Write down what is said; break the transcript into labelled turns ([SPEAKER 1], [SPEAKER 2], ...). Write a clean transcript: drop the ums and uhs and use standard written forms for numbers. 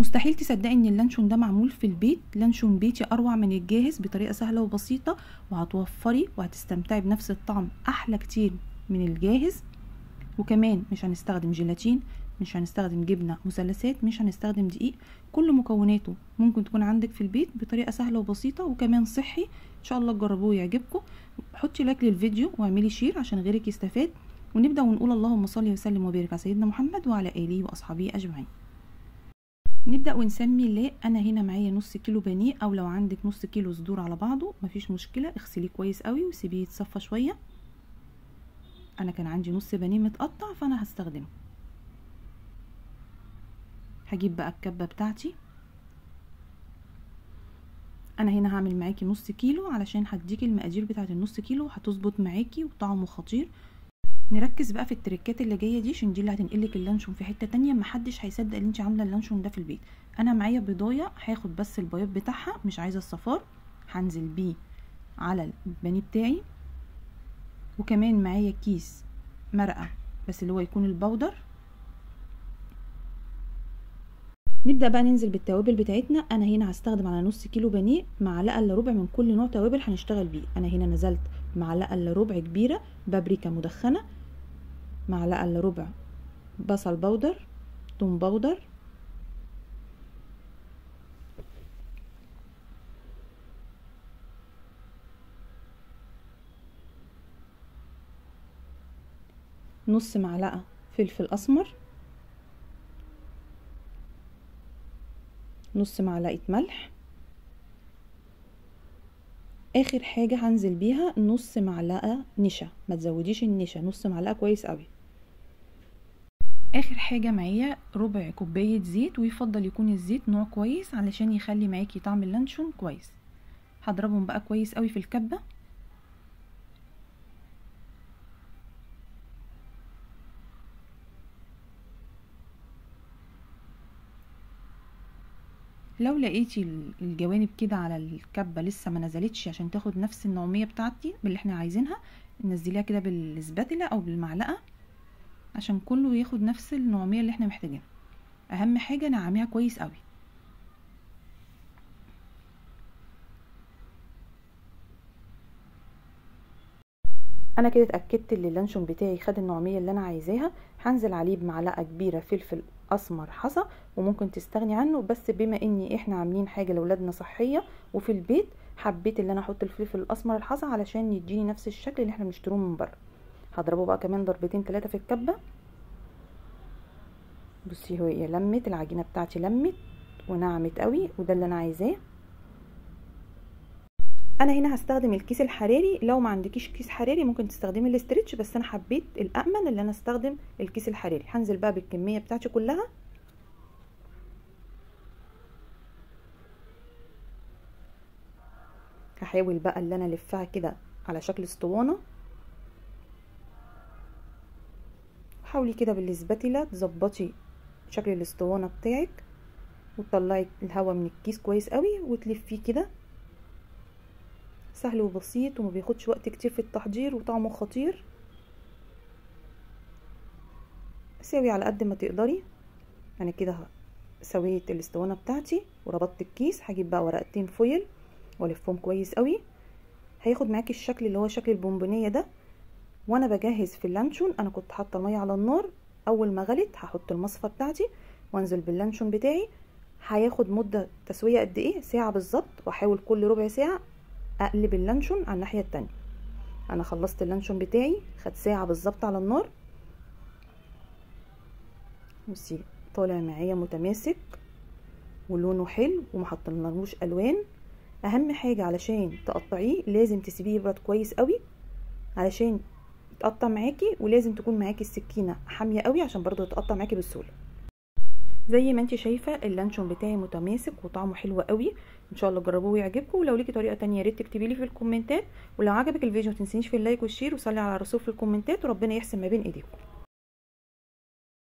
[SPEAKER 1] مستحيل تصدقي ان اللانشون ده معمول في البيت. لانشون بيتي اروع من الجاهز بطريقة سهلة وبسيطة، وهتوفري وهتستمتعي بنفس الطعم احلى كتير من الجاهز. وكمان مش هنستخدم جيلاتين، مش هنستخدم جبنه مثلثات، مش هنستخدم دقيق، كل مكوناته ممكن تكون عندك في البيت بطريقة سهلة وبسيطة وكمان صحي. ان شاء الله تجربوه ويعجبكم. حطي like للفيديو واعملي share عشان غيرك يستفاد. ونبدا ونقول اللهم صل وسلم وبارك على سيدنا محمد وعلى اله واصحابه اجمعين. نبدا ونسمي الله. انا هنا معايا نص كيلو بانيه، او لو عندك نص كيلو صدور على بعضه مفيش مشكلة، اغسليه كويس قوي وسيبيه يتصفى شوية. انا كان عندي نص بانيه متقطع فانا هستخدمه. هجيب بقى الكبه بتاعتي. انا هنا هعمل معاكي نص كيلو علشان هديكي المقادير بتاعه النص كيلو، هتظبط معاكي وطعمه خطير. نركز بقى في التريكات اللي جاية دي عشان دي اللي هتنقلك اللانشون في حتة تانية، محدش هيصدق ان انت عامله اللانشون ده في البيت. انا معايا بيضايه، هاخد بس البياض بتاعها، مش عايزه الصفار، هنزل بيه على البانيه بتاعي. وكمان معايا كيس مرقه بس اللي هو يكون البودر. نبدا بقى ننزل بالتوابل بتاعتنا. انا هنا هستخدم على نص كيلو بانيه معلقه الا ربع من كل نوع توابل هنشتغل بيه. انا هنا نزلت معلقه الا ربع كبيرة بابريكا مدخنه، معلقه الا ربع بصل بودر، توم بودر، نص معلقه فلفل اسمر، نص معلقه ملح. اخر حاجة هنزل بيها نص معلقه نشا، ما تزوديش النشا، نص معلقه كويس قوي. اخر حاجة معايا ربع كوباية زيت، ويفضل يكون الزيت نوع كويس علشان يخلي معاكي طعم اللانشون كويس. هضربهم بقى كويس قوي في الكبه. لو لقيتي الجوانب كده على الكبه لسه ما نزلتش عشان تاخد نفس النعوميه بتاعتي اللي احنا عايزينها، نزليها كده بالسباتله او بالمعلقه عشان كله ياخد نفس النعوميه اللي احنا محتاجينها. اهم حاجة نعميها كويس قوي. انا كده اتاكدت ان اللانشون بتاعي خد النعوميه اللي انا عايزاها. هنزل عليه بمعلقه كبيرة فلفل اسمر حصى، وممكن تستغني عنه، بس بما اني احنا عاملين حاجة لاولادنا صحية وفي البيت، حبيت ان انا احط الفلفل الاسمر الحصى علشان يديني نفس الشكل اللي احنا بنشتروه من بره. هضربه بقى كمان ضربتين ثلاثة في الكبه. بصي هو ايه، لمت العجينة بتاعتي، لمت ونعمت قوي، وده اللي انا عايزاه. انا هنا هستخدم الكيس الحراري، لو ما عندكيش كيس حراري ممكن تستخدمي ال stretch، بس انا حبيت الامن اللي انا استخدم الكيس الحراري. هنزل بقى بالكمية بتاعتي كلها. هحاول بقى اللي انا الفها كده على شكل اسطوانة. حاولي كده بالسباتيلا تظبطي شكل الاسطوانة بتاعك، وتطلعي الهواء من الكيس كويس قوي وتلفيه كده. سهل وبسيط وما بياخدش وقت كتير في التحضير وطعمه خطير. ساوي على قد ما تقدري. انا كده سويت الاسطوانة بتاعتي وربطت الكيس. هجيب بقى ورقتين foil والفهم كويس قوي، هياخد معاكي الشكل اللي هو شكل البونبونيه ده. وانا بجهز في اللانشون انا كنت حاطه المية على النار، اول ما غلت هحط المصفى بتاعتي وانزل باللانشون بتاعي. هياخد مده تسويه قد ايه؟ ساعة بالظبط، واحاول كل ربع ساعة اقلب اللانشون على الناحية التانية. انا خلصت اللانشون بتاعي، خد ساعة بالظبط على النار. بصي طالع معايا متماسك ولونه حلو وما حطينالوش الوان. اهم حاجة علشان تقطعيه لازم تسيبيه يبرد كويس قوي علشان يتقطع معاكي، ولازم تكون معاكي السكينة حامية قوي عشان برضو تتقطع معاكي بسهولة. زي ما انت شايفه اللانشون بتاعي متماسك وطعمه حلو قوي. ان شاء الله جربوه ويعجبكم. ولو ليكي طريقه تانية يا ريت تكتبي لي في الكومنتات. ولو عجبك الفيديو ما تنسينيش في ال like وال share، وصلي على الرسول في الكومنتات، وربنا يحسن ما بين ايديكم.